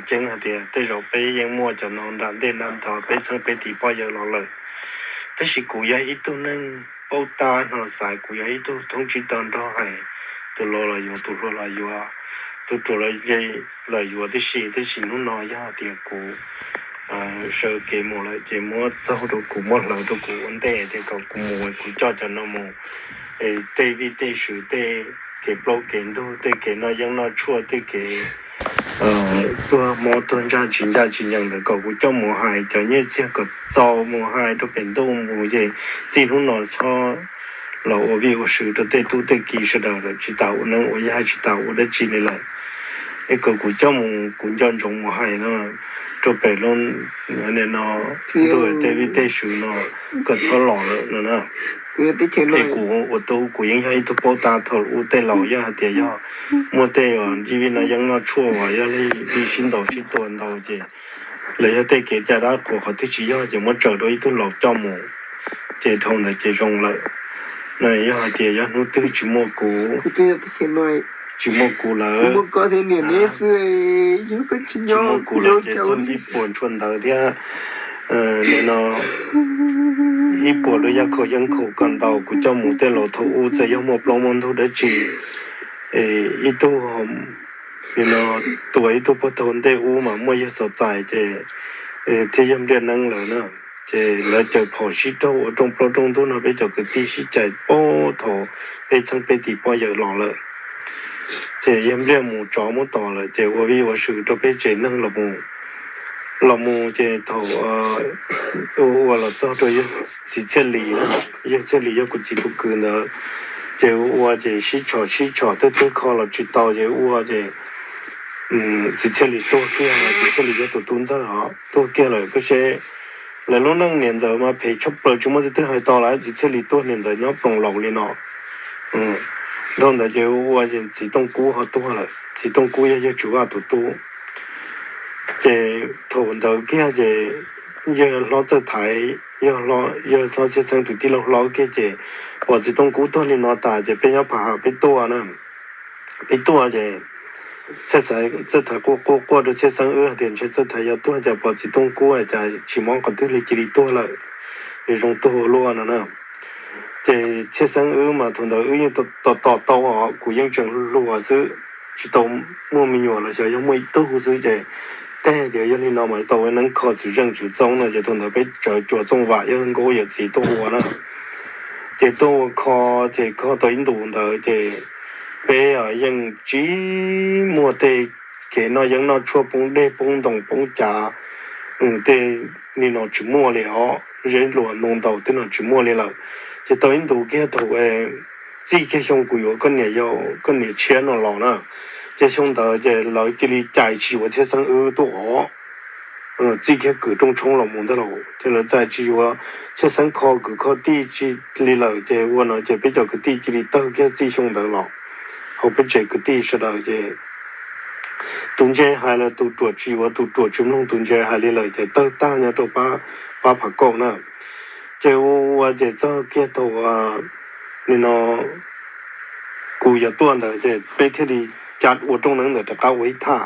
ceeb hais tias tej zaum peb yeej muaj cov no nram ntej nram ntawd peb txheeb peb tiv poj yawg los lawm. Tab sis kuv yog ib tug neeg paub tab no xaiv, kuv yog ib tug thoob tsib taug nrog hais, tus laus los yuav, tus hluas los yuav, tus ruam los yuav tib si. Tab sis hnub no yog hais tias kuv sawv kev mus lawm ces muab txaug rau kuv, muab hlawv rau kuv ua ntej tias kom kuv mus, kuv coj cov no mus, tej vij tej sw, tej kev plaub kev ntug, tej kev noj yeeb noj tshuaj, tej kev tuag mob tuag ntsaj tsis ncaj tsis ncees ntawd kom kuv coj mus hais cov nyiaj txiag kom txaus mus hais rau pem ntuj mus ces txij hnub no txhob los ua vij ua sw rau tej tub tej ki sawv daws lawm, tsis tas ua neeb ua yaig tsis tas ua dab tsi li lawm. Es kom kuv coj mus, kuv nco ntsoov mus hais no rau pem lub no ntuj tej vij tej sw no kom txhob los lawm no na. Es kuv ua tub kuv yeej yog ib tug paub tab thaum ub tej laus yog hais tias yog muaj tej vij noj yeeb noj tshuaj uas yog li vij sib ntaus sib tua ntau ces los yog tej kev cai dab qhuas qhov twg tsis yog ces muab tsaws rau ib tug laus coj mus, ces dhau ntawd ces zoo lawm. No yog hais tias yog hnub twg tsis muaj kuv, tsis muaj kuv lawm, tsis muaj kuv lawm ces txog ib puas tshuaj ntawd thiab no ib puas lub yaj khaum yeeb khaum kom ntau kuv coj mus tej laus thaum ub txawm yog muaj plaub muaj ntug dab tsi, ib tug li no tua ib tug puag thaum ntej ub mas muaj yawg xov txais ces thiab yawg Npliaj Neeb lawm na. Ces lawv caws phom sib raug ua rooj plaub rooj ntug no peb cov kwv tij sib cais paub thaum peb txheeb peb tiv poj yawg los lawm. Ces yawg Npliaj mus tsov muab tom lawm ces ua vij ua sw rau peb tsev neeg los mus. Los mus ces thaum ua los txog rau yawg txiv Txhiaj Lis, yawg Txhiaj Lis yog kuv txiv tus kwv ntawd, ces ua ua ces sib tshom sib tshom twb twb kho los tsis tau ces ua ces txiv Txhiaj Lis tuag kiag, txiv Txhiaj Lis yog tus tub ntxawg os, tuag kiag lawm. Peb seb lawv lub neej niam ntxawm mas phem tshaj plaws tsis muaj leej twg hais tau lawm, txiv Txhiaj Lis tuag niam ntxawm nyob ploos laus li no. Dhau ntawd ces ua ces txiv Tooj Kub ho tuag lawm, txiv Tooj Kub yog yawg Tswv Vaj tus tub. Ces thaum ntawd kiag ces yawg hlob Txawj Thaiv, yawg hlob Txhiaj Xeeb tus tij laug hlob kiag ces pom txiv Tooj Kub tuag li no tas ces peb nyob Phav Ham peb tuaj na. Peb tuaj ces Txawj Thaiv quaj quaj quaj rau Txhiaj Xeeb wb hais tias ntshe Txawj Thaiv yog tuag cas pom txiv Tooj Kub cas tsis mob qhov twg li cia li tuag lawm, es zoo tuag ua luaj no na. Ces Txhiaj Xeeb wb mas thaum ntawd wb yeej tos tos tau os, kuv yeej tseem hluas xwb, tsis tau muaj me nyuam los xyov yog muaj ib tug xwb ces tej tias yog li no mas tau ua neeb kho txwv zeej txwv txoob no ces thaum ntawd peb tsawv cuas txooj vam yawg nkauj yawm txiv tuaj ua na. Ces tuaj ua kho, ces kho tau ib ntus ntawd ces peb yeej tsis muaj tej kev noj yeeb noj tshuaj poob dej poob ntoo poob cav, tej li no tsis muaj li os, zeb luas ntoo ntaus tej no tsis muaj li lawm. Ces tau ib ntus kiag thaum txij kiag xyoo kuv yuav koj niam yau koj niam tshiab no los na, ces xyoo ntawd ces lawv cia li cais tsis yuav Txhiaj Xeeb wb tuaj os. Txij kiag kwv rooj tshoob los mus ntag lauj, ces lawv cais tsis yuav Txhiaj Xeeb kho kwv kho tij li lawm ces ua no ces peb cov kwv tij cia li tawg kiag txij xyoo ntawd los. Hauv peb tsev kwv tij sawv daws ces tus ntse hais lawm tus ruam tsis yuav, tus ruam tsis mloog tus ntse hais li lawm ces tawg tag nyob rau pab Phav Kaum na. Ces ua ua ces txog kiag thaum nim no kuv yuav tuaj ntawd ces peb thiaj li cav ua rooj neeb ntawd rov qab ua ib thaj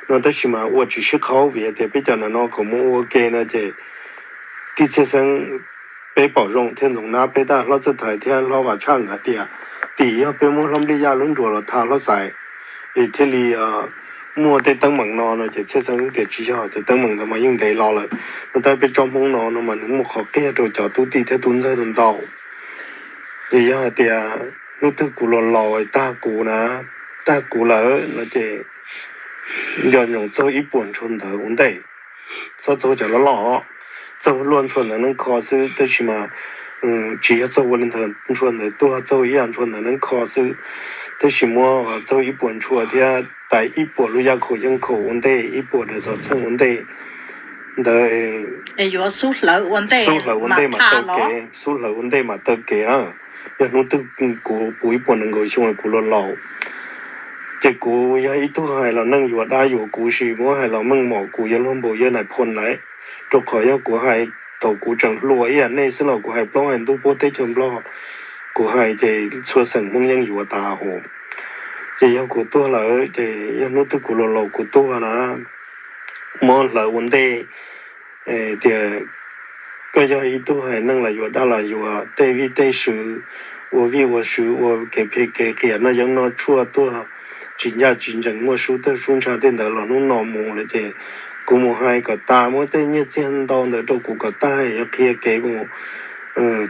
no, tab sis mas ua tsis sib qhaub vim tias peb cov ntawm no kom mus ua ke no ces tij Txhiaj Xeeb, peb pom zoo thiaj ntxoov nab peb tab hlob Txawj Thaiv thiab hlob Vam Tshaj nkawd tias tim yog peb muab hlob Npliaj Yaj lub nruas los tha hlob Xaiv es thiaj li muaj tej teeb meem no no ces Txhiaj Xeeb wb tias tsis yog, ces teeb meem ntawd mas yeej ntev los lawm no, tab peb tsob Hmoob no no mas nws muaj qhov qiag rau cov tub tij thiab tub ntxawg ntau. Ces yog hais tias hnub twg kuv los laus tag kuv na, tag kuv lawm no ces nco ntsoov txaug ib puas ntshua ntawv ua ntej, txhob txaug cov loj loj, txaug luaj ntshua ntawv neeb kho xwb, tab sis mas tsis yog txaug ua li ntawd ntshua ntawv tuag, txaug ib yam ntshua ntawv neeb kho xwb, tab sis muab txaug ib puas ntshua thiab tais ib puas lub yaj khaum yeeb khaum ua ntej, ib puas daim xov txheej ua ntej ntawd, xub hlawv ua ntej mas taw kev, xub hlawv ua ntej mas taw kev na. Yog hnub twg kuv puv ib puas nees nkaum xyoo kuv los laus, ces kuv yog ib tug hais los neej yuav dab yuav kuv sis muab hais los meej mom kuv yuav luag npaum yawg Nais Phoo lawm, rau qhov yog kuv hais thaum kuv tseem hluas ib yam nej xwb los kuv hais plaub hais ntug puag teb chaws Nplog, kuv hais ces txhua xeem Hmoob yeej yuav tas hos. Ces yog kuv tuag lawm ces yog hnub twg kuv los laus kuv tuag na, muab hlawv ua ntej tias koj yog ib tug haiv neeg los yuav dab los yuav tej vij tej sw, ua vij ua sw, ua kev phem kev qias, noj yeeb noj tshuaj tuaj tsis ncaj tsis ncees, muaj sub tawg sub ntsha tej ntawd los hnub no mus lawm ces kuv mus hais kom tas, muab tej nyiaj txiag ntau ntawd rau kuv kom tag, yuav qhia kev mus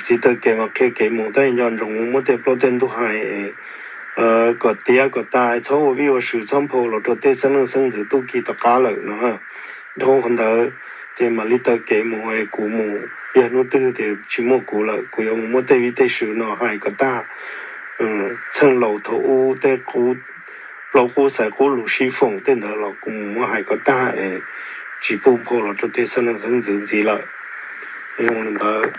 txiv taw kev mas qhia kev mus, tab nco ntsoov muab tej plaub tej ntug hais kom tiav kom tas, txhob ua vij ua sw, txhob nphau los rau tej xeeb leej xeeb ntxwv tub ki tom qab lawm no. Dhau qhov ntawd ces mam li taw kev mus, kuv mus, yog hnub twg tias tsis muaj kuv lawm, kuv yuav mus muab tej vij tej sw no hais kom tag. Txheej laus thaum ub tej qub, plaub qub xaiv qub lus sib foom tej ntawd los kuv mus muab hais kom tag es tsis pub nphau los rau tej xeeb leej xeeb ntxwv ntxiv lawm. Zoo li ntawd,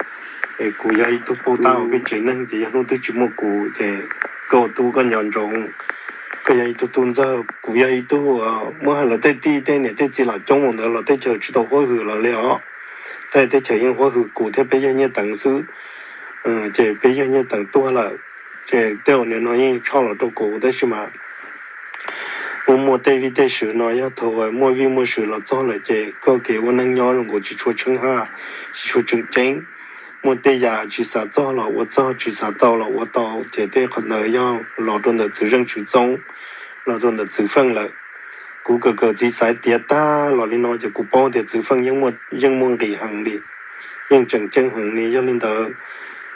kuv yog ib tug paub tab hauv peb tsev neeg ces yog hnub twg tsis muaj kuv ces koj ua tub koj nco ntsoov, koj yog ib tug tub ntxawg, kuv yog ib tug, muab hais los tej tij tej niam tej txiv los coob mus ntawd los teb chaws tsis tau huab hwm los li os. Tej teb chaws yeej huab hwm kuv thiab peb yawg Nyiaj Teev xwb, ces peb yawg Nyiaj Teev tuag lawm, ces tej uas nim no yeej tshoj los rau kuv tab sis mas muaj muaj tej vij tej sw no yog thaum muaj vij muaj sw los txog lawm ces koj kev ua neej nyob zoo nkaus tsis tshua tsheej haj, tsis tshua tseem ceeb. Muaj tej yam tsis xav txog los ua txog, tsis xav tau los ua tau, ces tej qhov ntawd yog los rau ntawm txwv zeej txwv txoob, los rau ntawm txwv feej lawm. Kuv kawm kawm txiv xaiv tiav tag los li no ces kuv paub tias txwv feej yeej muaj nqis heev li, yeej tseem ceeb heev li. Yog li ntawd,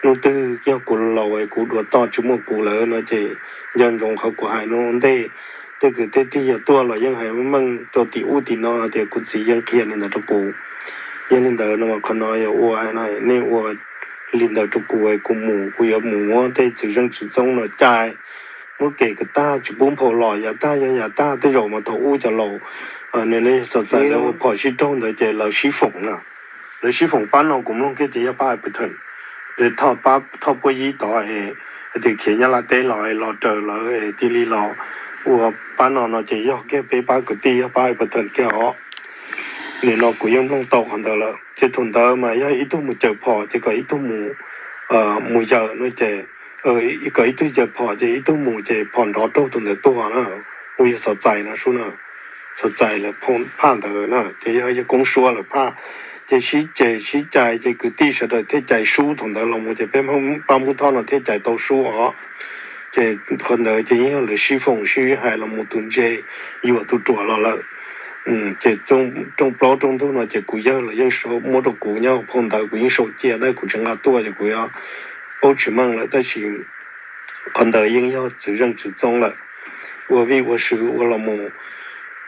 hnub twg yog kuv laus es kuv duav toj tsis muaj kuv lawm no ces nco ntsoov qhov kuv hais no ua ntej. Tej kwv tej tij yog tuaj los yeej hais meej rau tim ub tim no tias kuv txiv yeej qhia li ntawd rau kuv. Yog li ntawd no qhov no yog ua, nej ua li ntawd rau kuv, kuv mus kuv yuav mus muab tej txwv zeej txwv txoob no cais, muab kem kom tag, tsis pub nphau los, yav tag yog yav tag. Tej zaum mas thaum ub cov laus, nws xav txais lawv ua phom sib raug ntawd ces lawv sib foom na. Lawv sib foom pab no kuv mloog kiag ces yog pab Everton, thoj puab yib tod, hais tias khiav Nyab Laj teb los los raws lawv es cia li los ua pab no no ces yog kiag peb pab kwv tij yog pab Everton kiag os. Nim no kuv yeej mloog tau qhov ntawd lawm ces thaum ntawd mas yog ib tug mus cawm phom ces kom ib tug mus, mus yawm no ces, kom ib tug cawm phom ces ib tug mus ces phom nrov raug tus ntawd tuag na. Kuv yog xav txais no sub na, xav txais lawv phaj ntawd na ces yog yawg Koob Suab lawv phaj. Ces sib ceg sib cais ces kwv tij sawv daws thiaj cais sub, thaum ntawd los mus ces peb pab Hmoob Thoj no thiaj cais tau sub os. Ces qhov ntawd ces yeej yog lawv sib foom sib hais los mus tus ntse yuam tus ruam los lawm. Ces rooj plaub rooj ntug no ces kuv yawg los yeej muab rau kuv nyob phau ntawv, kuv yeej sau cia tab kuv tsis nqa tuaj ces kuv yuav paub tsis meej lawm tab sis qhov ntawd yeej yog txwv zeej txwv txoob lawm. Ua vij ua sw ua los mus,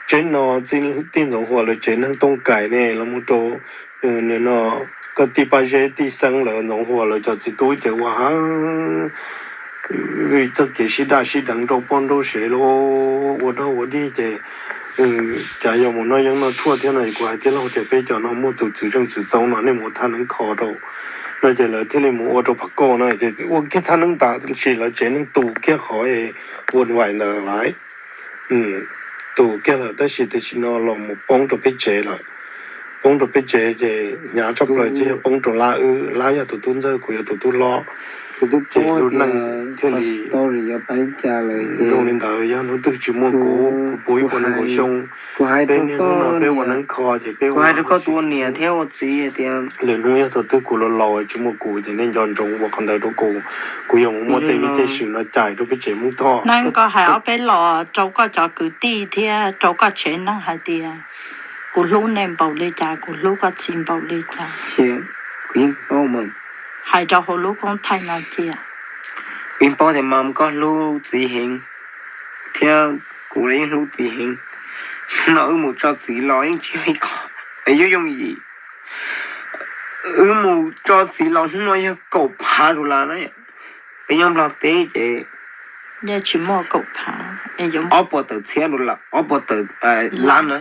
tsev no tij Ntxoov Hua lawv tsev neeg Tooj Kais ne los mus rau no koj tij Paj Zeb tij Xeeb lawv Ntxoov Hua lawv cov txiv tub ces ua ha vij txoj kev sib daj sib deev nrauj poj nrauj sev los ua dog ua dig ces cas yog mus noj yeeb noj tshuaj thiab no. Kuv hais tij laug tias peb cov no muaj tus txwv zeej txwv txoob no nej mus thaj neeb kho rau no ces lawv thiaj li mus ua rau Pham Kauj no ces ua kiag thaj neeb tas tab sis lawv tsev neeg tu kiag qhov ua vais ntawd lawm. Tu kiag lawm tab sis tam sim no los mus poob rau peb tsev lawm. Poob rau peb tsev ces hnyav tshaj plaws ces yog poob rau Lab wb, Lab yog tus tub ntxawg, kuv yog tus tub hlob. Ces lub neej thiaj li zoo li ntawd. Yog hnub twg tsis muaj kuv, kuv puv ib puas nees nkaum xyoo, peb niaj hnub no peb ua neeb kho ces peb ua niam thiab ua txiv tias lwm hnub yog thaum twg kuv los laus tsis muaj kuv ces nej nco ntsoov ua qhov ntawd rau kuv. Kuv yuav mus muab tej vij tej sw no cais rau peb tsev Hmoob Thoj. Neeb, koj hais ob peb los rau koj cov kwv tij thiab rau koj tsev neeg hais tias kuv hlub nej npaum li cas, kuv hlub koj txiv npaum li cas. Hais rau hauv lub koob thaij no cia. Kuv yeej paub tias mas koj hlub txiv heev thiab kuv los yeej hlub txiv heev. No wb mus tso txiv los yeej tsis yog ib qho es yooj yooj yim. Wb mus tso txiv los hnub no yog kaum phav dollar na. Peb nyob Nplog teb ces yog tsis muaj kaum phav, ob puas tawm txhiab dollar, ob puas tawm lab na.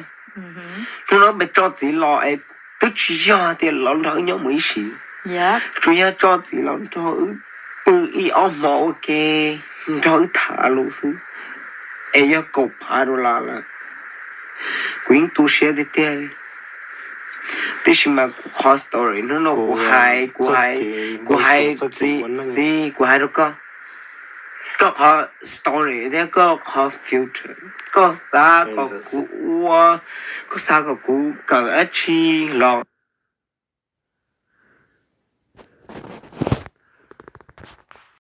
Hnub no peb tso txiv los es twb tsis yog tias los nrog wb nyob mus ib sim, tsuas yog tso txiv los nrog wb pw ib ob hmo ua ke, nrog wb tham lus xwb, es yog kaum phav dollar lawm. Kuv yeej tu siab tiag tiag. Tiam sis mas kuv qhov story hnub no kuv hais, kuv hais, kuv hais txiv, kuv hais rau koj, Koj qhov story thiab koj qhov future, koj xav kom kuv ua, koj xav kom kuv kawm dab tsi los?